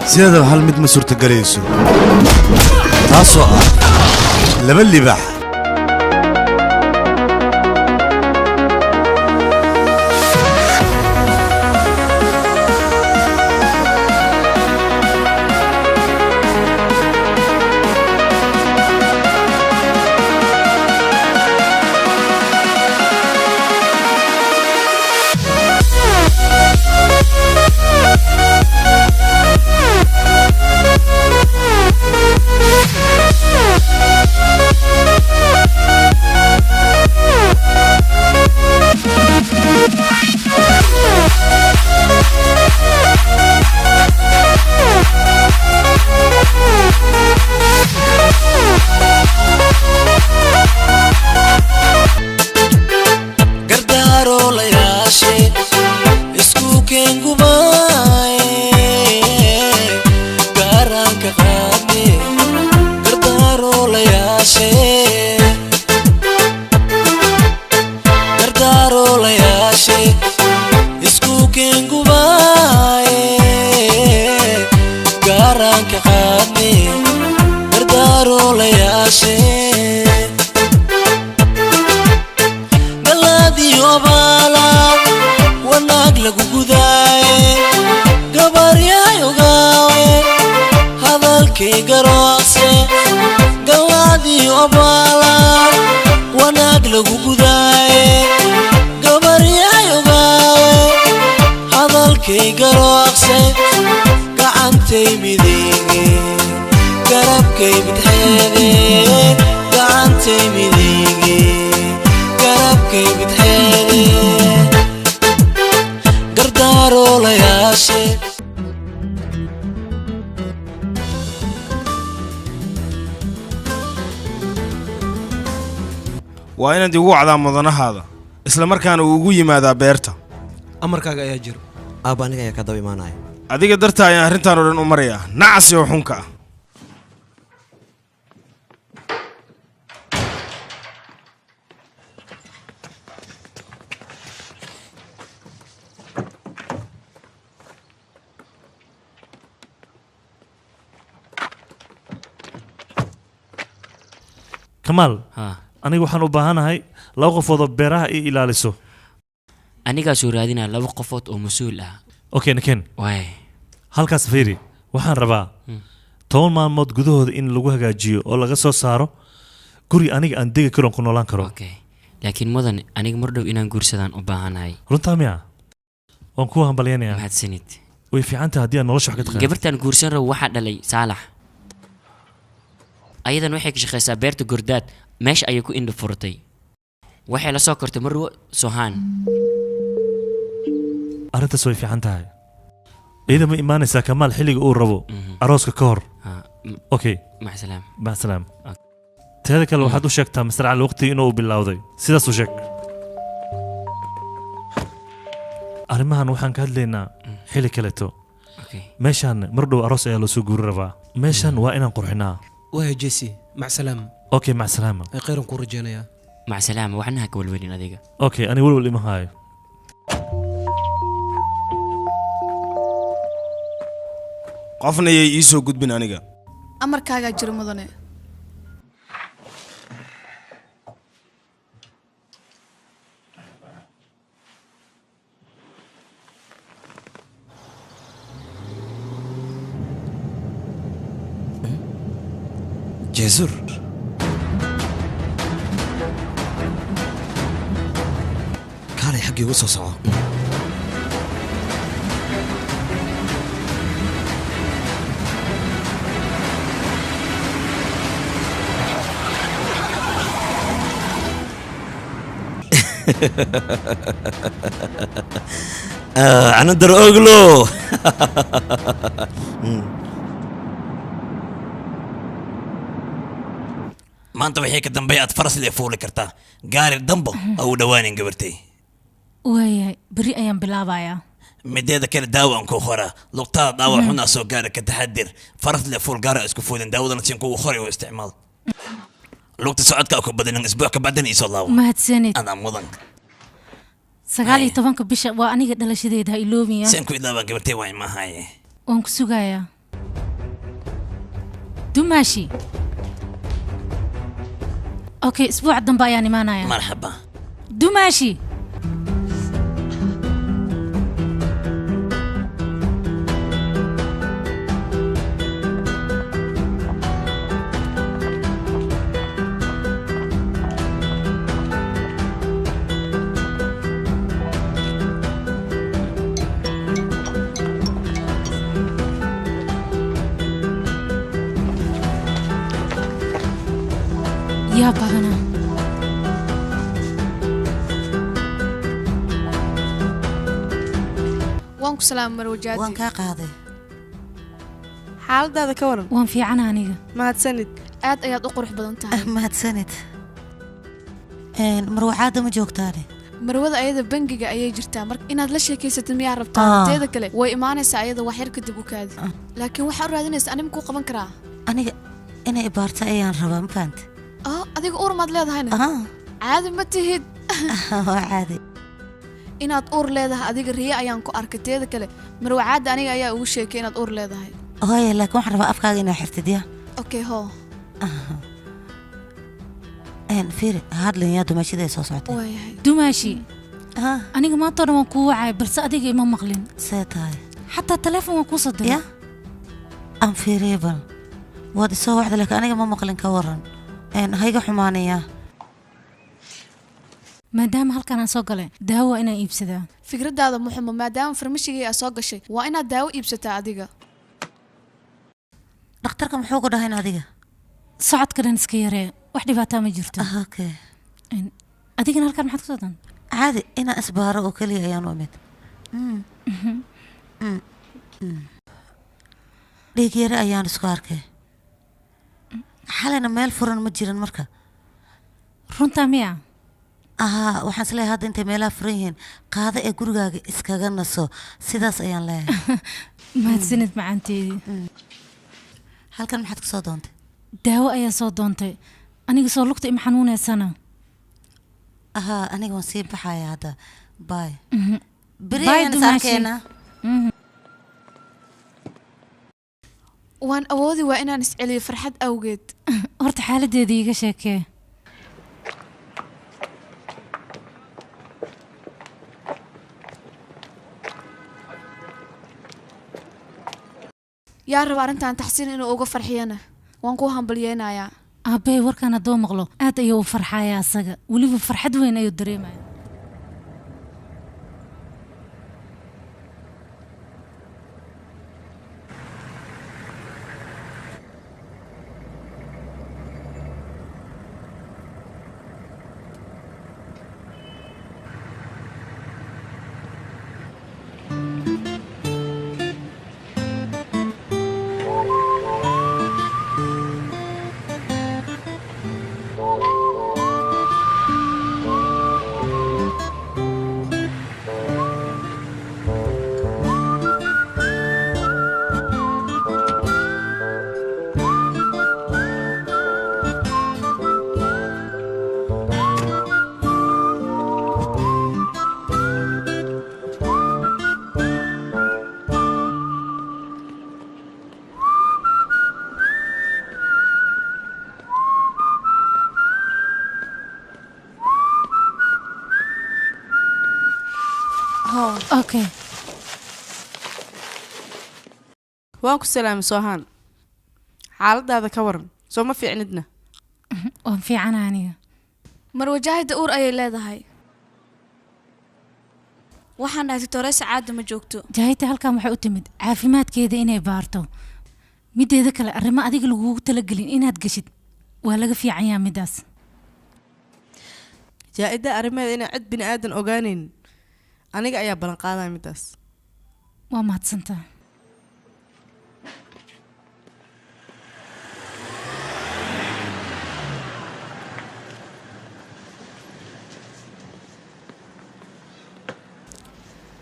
Sideedaba hal mid ma suurtagelayso, taasoo ah laba libaax. Gardaroolayaashe isku keengubaye garanka qaadne gardaroolayaashe gardaroolayaashe isku keengubaye garanka qaadne gardaroolayaashe galaadiyo baala wanaag lagu gudaaye gabaryahay ogaawe hadalkay garoocse galaadiyo baala wanaag lagu gudaaye gabaryahay ogaawe hadalkay garoocse gacantay mideege garabkay bidxeede gacantay mideege garabkay bidxeede gardaroolayaashe. Waa inaad igu wacdaa mudanahaada, isla markaana uu ugu yimaadaa beerta. Amarkaaga ayaa jiro. Aabba, aniga ayaa ka daba imaanaya. Adiga dartaa ayaan arrintaan oo dhan u marayaa, nacas oo xunka ah. Kamaal. Ha. Aniga waxaan u baahanahay laba qofood oo beeraha ii ilaaliso. Anigaasuu raadinaa laba qofood oo mas-uul ah. Okay, naken. Waay. Halkaas fiiri, waxaan rabaa 10 maalmood gudahooda in lagu hagaajiyo oo laga soo saaro guri aniga aan degi karoon ku noolaan karo. Okay, laakiin mudan, aniga mar dhow inaan guursadaan u baahanahay. Runtaa miya? Waan kuu hambalyanayaa. Mahadsanid. Way fiican tahay haddii aad nolosha wax ka taqaan. Gabartaan guursan rabo waxaa dhalay Saalax. Ayadan waxay ka shaqaysaa beerta Gordaad. Meesha ayay ku indha furatay. Waxay la soo kortay Marwo Sohaan. Arrintaas way fiican tahay. Iyada ma imaanaysaa, Kamaal, xilliga uu rabo arooska ka hor? Okay. Macsalaam. Macsalaam. Teeda kale, waxaad u sheegtaa Mister Cali waqtigii inuu bilowday. Sidaas u sheeg. Arrimahan waxaan ka hadlaynaa xilli kaleeto. Okay. Meeshaan mar dhow aroos ayaa loo soo guuri rabaa. Meeshaan waa inaan qurxinaa. Waaya Jesse, macsalaam. Okay, macsalaama. Ay, khayran kuu rajeynayaa. Macsalaama. Waxna ha ka walwalin adiga. Okay, ani walwal ima haayo. Qofna yay ii soo gudbin aniga. Amarkaagaa jiro, mudane. Jeesur, kaalay, xaggii ugu soo soco. Anadar oglo. Maanta wixii ka dambeeya aad faras lee fuuli kartaa, gaari dambo ha u dhowaanin, gabartay. Waayahay, berri ayaan bilaabayaa. Mideeda kale, daawo aan kuu qoraa. Lugtaada dhaawac xunaa soo gaara, ka taxadir. Faras lee fuul, gaara isku fuulin. Daawadana siin kugu qoray oo isticmaal. Lugta socodka ku badanin. Isbuuc ka bacdina iisoo laabo. Mahadsanid. Adaa mudan. 19-ka bisha waa aniga dhalashadeeda, ha iloobin. Seen ku ilaabaa, gabartay? Waa imahaye. Waan ku sugayaa. Dumaashi. Okay, isbuuca dambe ayaan imaanayaa. Marxaba. Dumaashi. Yaa badana. Waan ku salaamay marwajaadi. Waan kaa qaaday. Xaaladaada ka waran? Waan fiican aniga. Mahadsanid. Aad ayaad u qurux badan tahay. Mahadsanid. Marwacaada ma joogtaane? Marwada ayada bangiga ayay jirtaa, marka inaad la sheekaysatid miyaa rabtaa? Teeda kale way imaanaysaa ayada wax yar kadib u kaadi. Laakiin waxaa u raadinaysaa anima kuu qaban karaa? Aniga inay ibaarta ayaan rabaa, ma fahante? Adiga uur maad leedahayna? Caadi ma tihid. Waa caadi. Inaad uur leedahay adiga riye ayaan ku arkay. Teeda kale marwacaadda aniga ayaa ugu sheekay inaad uur leedahay. Hooye, laakiin waxaan rabaa afkaaga inaa xirtid ya. Okay, hoo. Fiiri, hadlin yaa dumaashida ay soo socotay. Waayahay. Dumaashi. Aniga maanta oo dhan waan kuu wacay, balse adiga ima maqlin. See tahay? Xataa telefoon waan kuu soo diray. Ya? Aan fiiriye bal. Waad isoo wacday laakiin aniga ma maqlin, ka waran. Hayga xumaanaya. Maadaama halkan aan soo galay, daawo waa inaan iibsadaa. Fikradaada ma xumo, maadaama farmashigii aad soo gashay waa inaad daawo iibsataa adiga. Dhakhtarka muxuu ku dhahayn adiga? Socodka dhan iska yaree, wax dhibaataa ma jirto. Okay. Adigana halkan maxaad ku soo doontay? Caadi inaan isbaaro oo keliya ayaan u imid. Dhiig yare ayaan isku arkay. Xalayna meel furan ma jiran marka. Runtaa miya? Ahaa, waxaan isleeyahay hadda intay meelaha furan yihiin qaado ee gurigaaga iskaga naso, sidaas ayaan leeyahay. Mahadsanid macaanteedii. Halkan maxaad ku soo doontay? Daawo ayaa soo doontay. Aniga soo lugta ima xanuunaysana. Ahaa, aniga waan sii baxaya hadda. Bye. Beri Bye, ayaan is Dumaashi. arkaynaa. Waan awoodi waa inaan isceliyo farxad awgeed. Horta xaaladeeda iiga sheekee. Yaa raba arrintan taxsiin inuu uga farxiyana waan kuu hambalyeynayaa. Aabbey warkaan hadduu maqlo aad ayuu u farxayaa asaga, weliba farxad weyn ayuu dareemaya. Okay. Waan ku salaamay Soohaan. Xaaladaada ka waran? Soo ma fiicnidna? Waan fiicana aniga. Marwajaahida uur ayay leedahay. Waxaan dhahay Torres caada ma joogto. Jaahida halkan waxay u timid caafimaadkeeda inay baarto. Mideeda kale arrimo adiga lagugu talagelin inaad gashid waa laga fiican yahay midaas. Jaahida arrimaheeda inaan cid bini aadan ogaanayn aniga ayaa ballan qaadaya midaas. Waa mahadsantahay.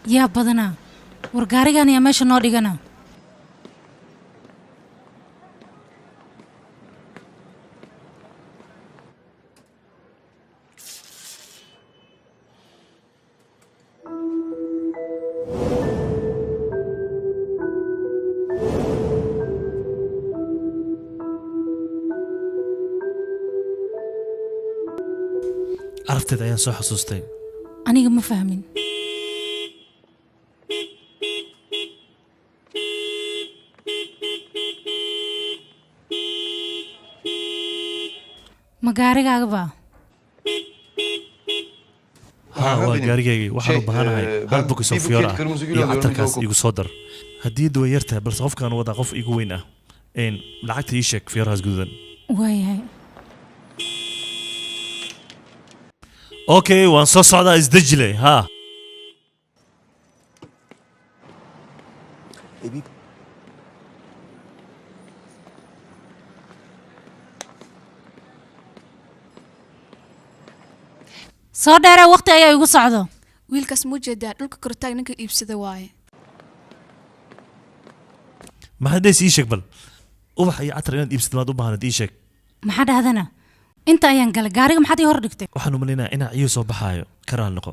Yaa badanaa, war gaarigan ayaa meesha noo dhigana. Darteed ayaan soo xasuustay. Aniga ma fahmin. Ma gaarigaaga baa? Haa, waa gaarigaygii. Waxaan u baahanahay hal bokis oo fiyoor ah iyo catarkaas igu soo dar. Hadiyaddu way yartahay, balse qofkaan wadaa qof igu weyn ah. Lacagta ii sheeg fiyoorahaas guduudan. Waayahay. Okay, waan soo socdaa, isdejile haa. Soo dheeree, waqti ayaa igu socdo. Wiilkaas muu jeedaa? Dhulka kortaag ninka iibsada waaye. Maxaad dheys? Ii sheeg bal, ubax iyo catar inaad iibsatid maad u baahanad? Ii sheeg. Maxaa dhahdana? Inta ayaan galay gaariga, maxaad ii hor dhigtay? Waxaan u malaynayaa inaa ciyo soo baxaayo, ka raali noqo.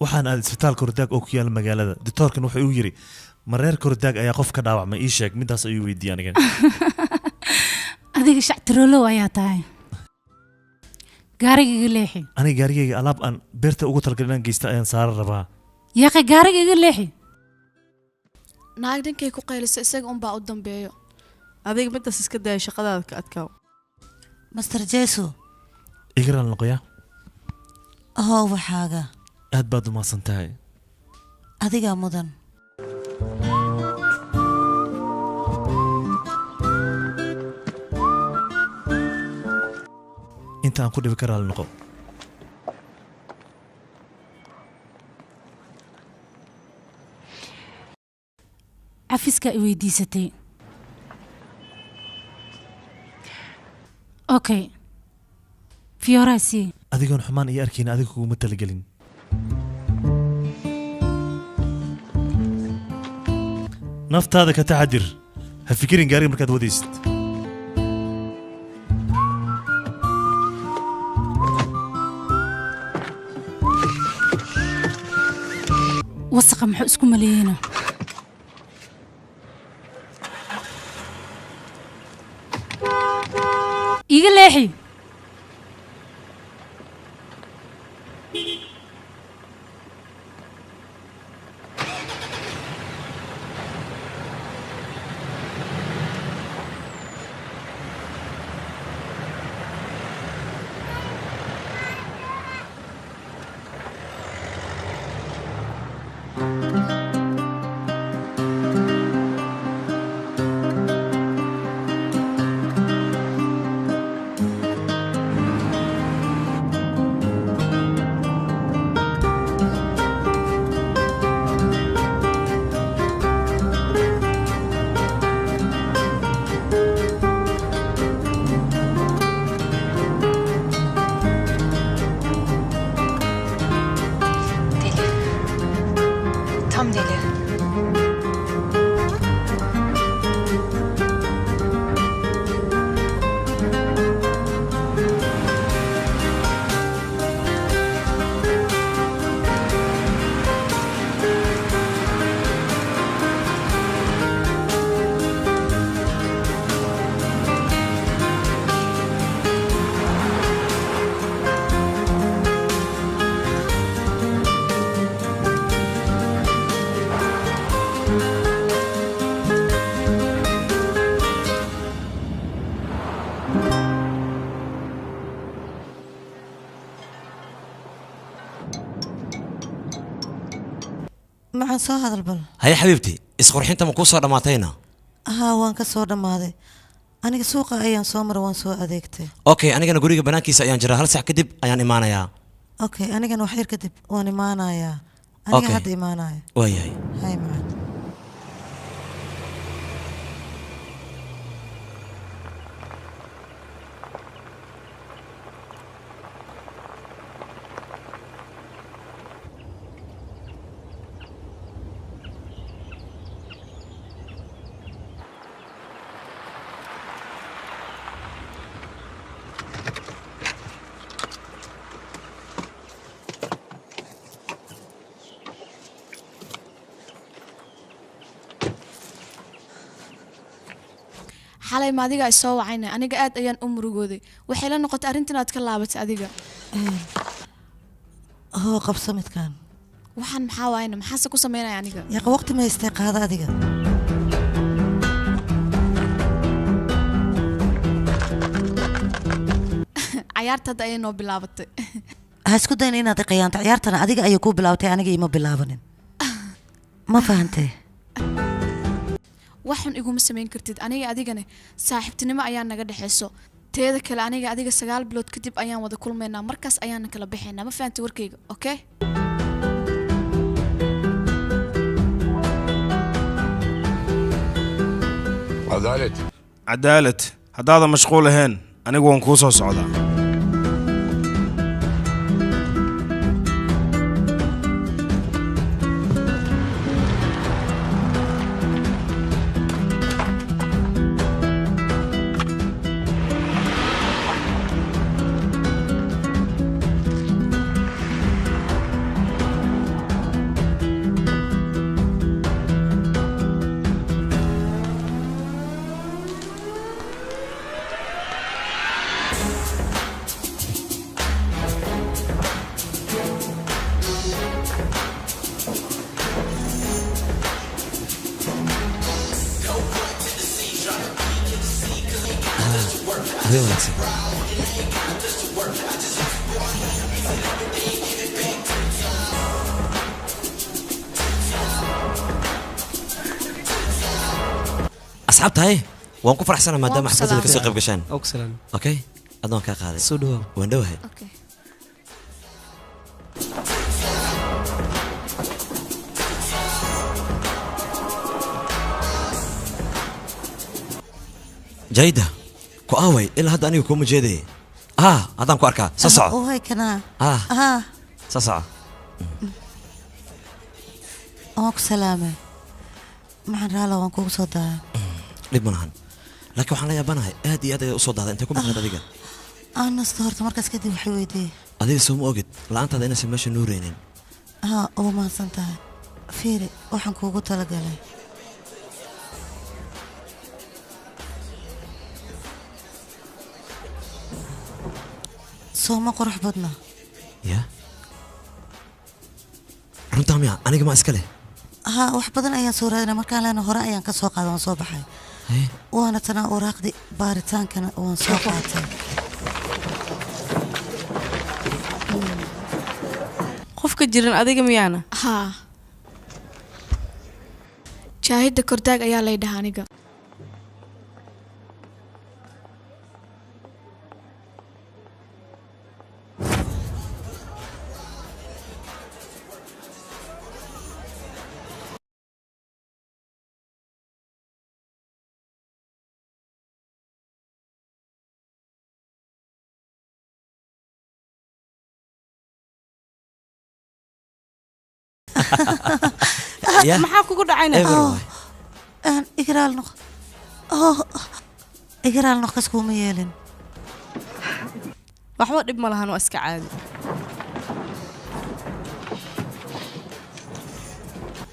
Waxaan aaday isbitaalka Kordaag oo ku yaala magaalada. Doctoorkan wuxuu igu yidhi, mareer Kordaag ayaa qof ka dhaawacmay? Ii sheeg, midaas ayuu weydiiyey anigan. Adiga shactiroolow ayaa tahay. Gaariga iga leexi. Aniga gaarigayga alaab aan beerta ugu talagalay inaan geysta ayaan saaran rabaa. Yaaqe, gaariga iga leexi. Naag ninkay ku qayliso isaga unbaa u dambeeyo. Adiga midaas iska daya, shaqadaada ka adkaaw. Master Jesu. Iga raali noqoya. Ahow, waxaaga. Aad baad u mahadsan tahay. Adigaa mudan. Inta aan ku dhibi ka raali noqo. Cafiska i weydiisatay, okay, fiyooraasi. Adigoon xumaan iyo arkayna adiga kuguma talagelin. Naftaada ka taxadir, ha fikirin gaariga markaad wadaysid. Wasaqa muxuu isku maleeyeyna? Iga leexi. Deli. Tam deli. Maxaan soo hadal bal. Haye xabiibti, isqurxinta ma kuu soo dhammaatayna? Haa, waan ka soo dhammaaday. Aniga suuqa ayaan soo maray, waan soo adeegtay. Okay, anigana guriga banaankiisa ayaan jiraa, hal sac kadib ayaan imaanayaa. Okay, anigana wax yar kadib waan imaanayaa. Aniga Okay. hadda imaanaya. Waayahay. Hay macaan. Xalay ma adiga ay soo wacayna, aniga aad ayaan u murugooday. Waxay la noqotay arrintan aad ka laabatay adiga. Hoo qabso midkaan. Waxaan maxaa waayna, maxaase ku sameynaya aniga? Yaqa waqti ma haystay, qaada adiga. Cayaarta hadda ayay noo bilaabatay. Ha isku dayin inaad iqiyaanto, ciyaartana adiga ayay kuu bilaabtay, aniga ima bilaabanin. Ma fahantay? Wax xun iguma samayn kartid, aniga adigana saaxiibtinimo ayaa naga dhexeyso. Teeda kale aniga adiga 9 bilood kadib ayaan wada kulmaynaa, markaas ayaana kala baxaynaa. Ma fahantay warkayga? Okay? Cadaalad. Cadaalad, haddaadan mashquul ahayn, anigu waan kuu soo socdaa. Habeen wanaagsan. Asxaabtahay, waan ku faraxsanahay maadaama Waan ku xafladda ka soo salaamay. qayb gashaan. Waan ku salaamay. Okay, addoon kaa qaaday. Soo dhawaw. Waan dhowahay. Okay. Jayda, ku aaway ilaa hadda aniga kuma jeeday. Ah, haddaan ku arkaa. Soo soco. Way kanaa. Ah. Ah, Soo soco. waan ku salaamay. Maxaan raala waan kugu soo daaya. Dhib ma lahan. Laakiin waxaan la yaabanahay aad iyo aad ayaad u soo dahday, intee ku maqnayd adiga? Aan nasto horta, markaas kadib waxay weydiiyey. Adiga soo ma ogid la'aantaada inaysan meesha nuuraynin. Haa, ugu mahadsan tahay. Fiiri, waxaan kuugu talagalay. Sooma qurux badna? Ya? Runtaa miya? Aniga ma iska leh. Haa, wax badan ayaan soo raadinay, markaan leena hore ayaan ka soo qaaday, waan soo baxay. Haye. Waana tanaa waraaqdii baaritaankana waan soo qaatay. Qofka jiran adiga miyaana? Haa. Jaahida Kordaag ayaa lay dhahaa aniga. Ya? Maxaa kugu dhacayna? Ever waay. Aan igraal noq. Oh, igraal noq kas kuuma yeelin. Waxba dhib ma lahan, waa iska caadi.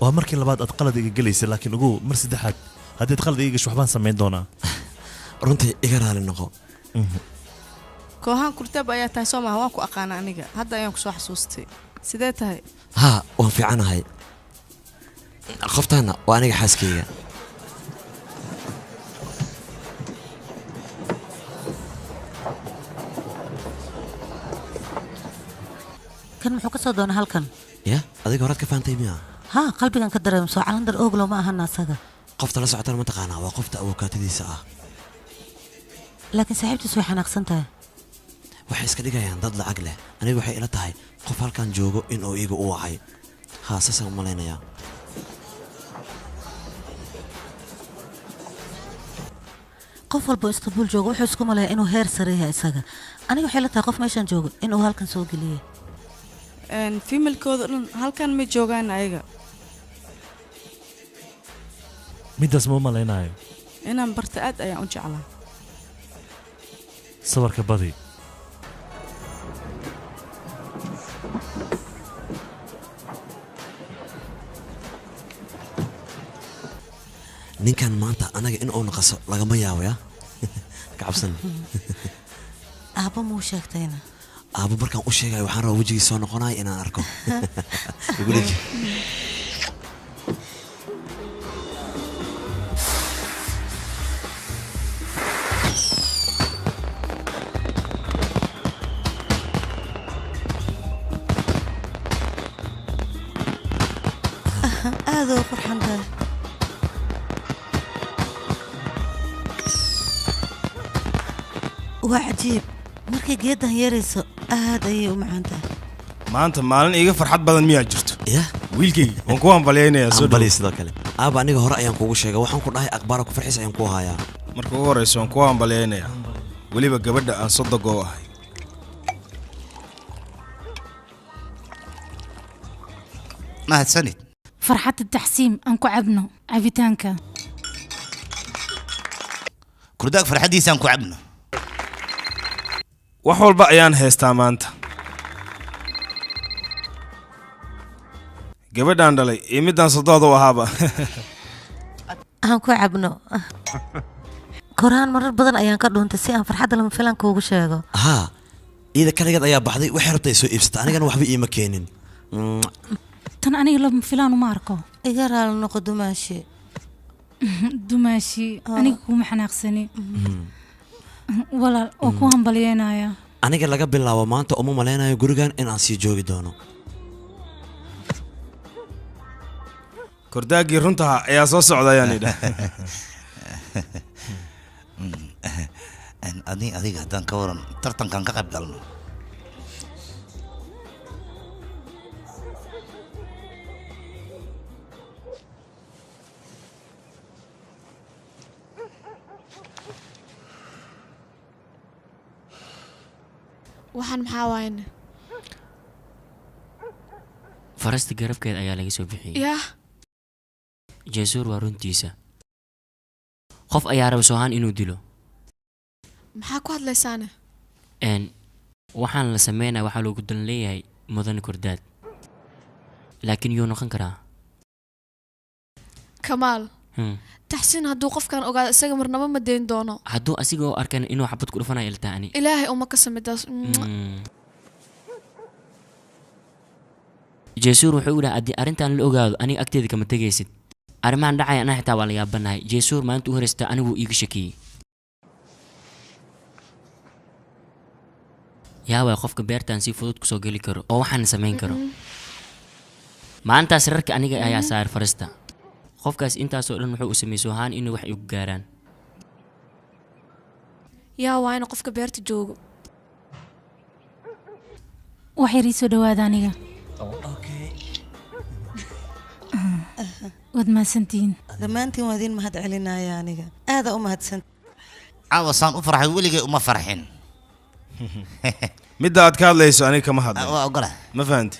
Waa markii labaad aad qalad iga gelaysa, laakiin ugu mar saddexaad haddaad qalad iga gasho waxbaan samayn doonaa. Runtii iga raali noqo. Kooxaan Kurtaab ayaa tahay soo maaha? Waan ku aqaana aniga, hadda ayaan kusoo xasuustay. Sidee tahay? Haa, waan fiicanahay. Qoftaana waa aniga xaaskayga. Kan muxuu ka soo doonaa halkan? Ya, adiga horaad ka fahantay miya? Haa, qalbigan ka dareemo, soo calandar ooglow ma ahana asaga. Qofta la socotana ma taqaanaa? Waa qofta awokaatadiisa ah. Laakiin saaxiibtiis way xanaaqsan tahay. Waxay iska dhigayaan dad lacag leh. Aniga waxay ila tahay qof halkan joogo in uu iiga u wacay. Haa, saasaan u malaynayaa. Qof walba oo Istanbul joogo wuxuu isku maleeyaa inuu heer sare yahay isaga. Aniga waxay la tahay qof meeshan joogo inuu halkan soo geliyey. Female-kooda dhan halkan ma joogaan ayaga? Middaas ma u malaynayo. Inaan barta aad ayaan u jeclaa. Sabarka badi. Ninkan maanta anaga in uu naqaso lagama yaabo ya. Ka cabsan. Aabba muu sheegtayna? Aabba markaan u sheegayo waxaan rabaa wejigiisa soo noqonayo inaan arko. Igu dheji. Aad u qurxan tahay. Waa cajiib markay geedan yarayso, aad ayay u macaan tahay. Maanta maalin iiga farxad badan miyaa jirto? Ya wiilkayga waan ku hambalyaynayaa soo Hambalyo sidoo kale. Aaba aniga hore ayaan kuugu sheegay, waxaan ku dhahay akhbaara ku farxis ayaan ku hayaa. Marka ugu horreysa waan ku hambalyaynayaa weliba gabadha aan soddogoo ahay. Mahadsanid. Farxadda taxsiim aan ku cabno cabitaanka. Kurdaag farxaddiisaan ku cabno. Wax walba ayaan haystaa maanta. Gabadhaan dhalay iyo middaan soddooda u ahaaba. Aan ku cabno. Koraan marar badan ayaan ka dhuuntay si aan farxadda lama filaan kuugu sheego. Haa, iyada kaligeed ayaa baxday, waxay rabtay soo iibsata, anigana waxba iima keenin. Tan aniga lama filaan uma arko. Iga raali noqo dumaashi. Dumaashi, aniga kuma xanaaqsani walaal, oo ku hambalyeynaya. Aniga laga bilaabo maanta uma malaynayo gurigan in aan sii joogi doono. Kordaaggii runtaha ayaa soo socda ayaan idha. Ani adiga haddaan ka waran tartankan ka qayb galno. Waxaan maxaa waayne? Farasta garabkeed ayaa laga soo bixiyey. Yah. Jeesuur waa runtiisa, qof ayaa raba Sohaan inuu dilo. Maxaa ku hadlaysaane? Een waxaan la sameynaya waxaa loogu dan leeyahay mudane Kordaad, laakiin yuu noqon karaa? Kamaal. Taxsiin hadduu qofkan ogaado isaga marnaba ma dayn doono. Hadduu asiga oo arkan inuu xabad ku dhufanayo iltaa ani. Ilaahay uma ka samidaas. Jeesuur wuxuu idhaha haddii arrintan la ogaado aniga agteeda kama tegaysid. Arrimahan dhacaya anaa xitaa waa la yaabanahay. Jeesuur maalinta u horeysta anigu iiga shakiyey. Yaa waay qofka beertan si fudud kusoo geli karo oo waxaan samayn karo? Maalintaas rarka aniga ayaa saaray farista. Qofkaas intaasoo dhan wuxuu u sameeyey Sohaan inuu wax igu gaaraan. Yaa waa in qofka beerta joogo. Wax yar ii soo dhawaada aniga. Waad mahadsantihiin. Dhammaantiin waa idiin mahad celinaya aniga. Aada u mahadsan. Caawa saan u farxay weligay uma farxin. Midda aad ka hadlayso aniga kama hadlay. Waa ogola. Ma fahanti?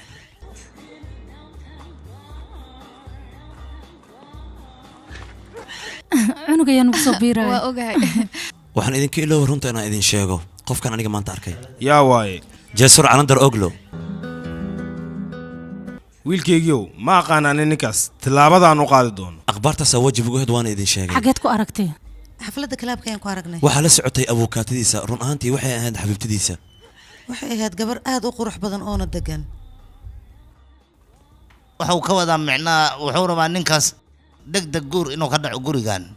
Cunug ayaa nagu soo biiraya. Waa ogahay. Waxaan idinka ilooba runta inaan idin sheego qofkan aniga maanta arkay. Yaa waaye? Jeesur Calandar Oglo. Wiilkaygiiow, ma aqaan ani ninkaas tillaabadaan u qaadi doono. Akhbaartaasaa waajib ugu ahayd, waana idin sheegay. Xageed ku aragtay? Xafladda kalaabka ayaan ku aragnay. Waxaa la socotay abuukaatadiisa, run ahaantii waxay ahayd xabiibtadiisa. Waxay ahayd gabar aad u qurux badan oona degan. Wuxuu ka wadaa micnaha wuxuu rabaa ninkaas degdeg guur inuu ka dhaco gurigan.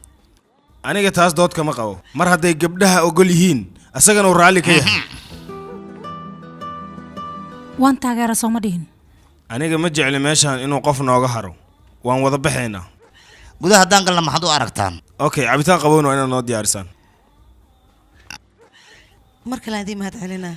Aniga taas dood kama qabo, mar hadday gabdhaha ogol yihiin asagana uu raalli ka yahay. Waan taageera, sooma dhihin? Aniga ma jecli meeshaan inuu qof nooga haro, waan wada baxaynaa. Gudaha haddaan galna maxaad u aragtaan? Okay, cabitaan qabowna waa inaad noo diyaarisaan. Mar kale aan idiin mahad celinaa.